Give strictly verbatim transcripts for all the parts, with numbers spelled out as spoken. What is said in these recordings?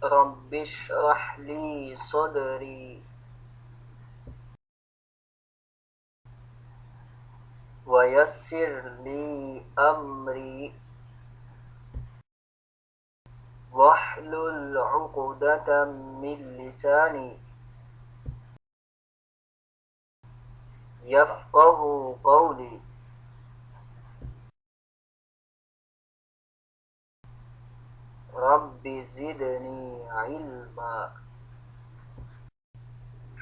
رب اشرح لي صدري ويسر لي أمري واحلل عقدة من لساني يفقهوا قولي. رب زدني علما.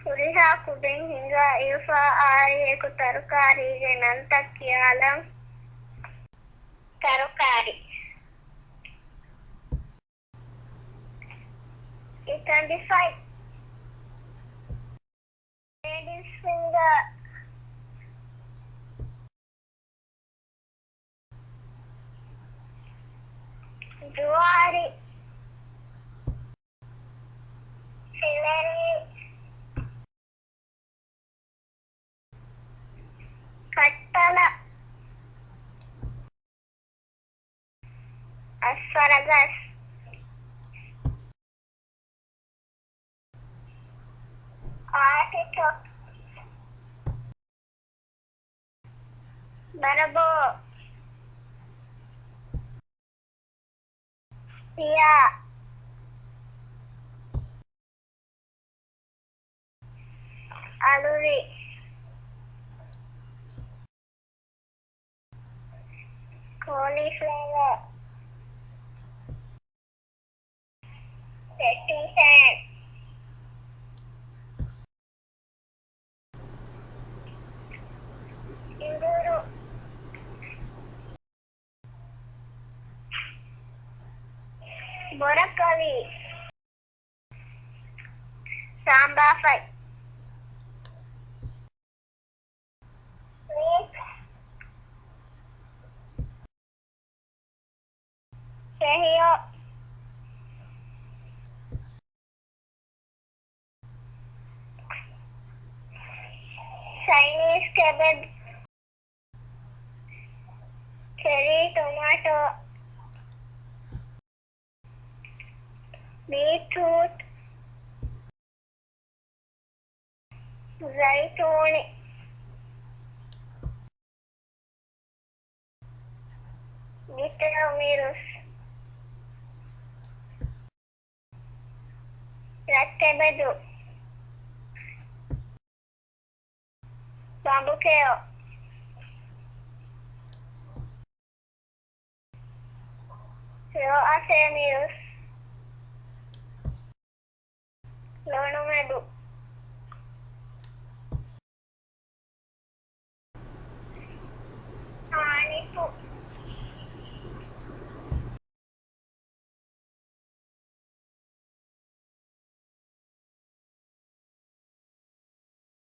ހުރިހާ ކުދިން ހިނގާ އިލްފާ އާއިއެކު ތަރުކާރީގެ ނަންތައް ކިޔާލަން. ތަރުކާރީ. އިތަނބިފައި. ލޭޑީސް ފިންގާ. ޖުވާރި. ސެލަރީ. ކައްޓަލަ. އަސްފަރަގަސް. އާޓިޗޯކް. ބަރަބޯ. ޕިޔާ. އަލުވި. ކޯލީފްލަވާ. ސެޓިން ފޭން. އިނގުރު. ބޮރަކޮލީ. ސާމްބާފައި. ވީޓް. ސެހިޔޯ. ޗައިނީސް ކެބެޖް. ޗެރީ ޓޮމާޓޯ. ބީޓްރޫޓް. ޒައިތޫނި. ގިތެލު މިރުސް. ރައްޓެބަދު. ބަނބުކެޔޮ. ލޯއަސޭ މިރުސް. ލޮނުމެދު.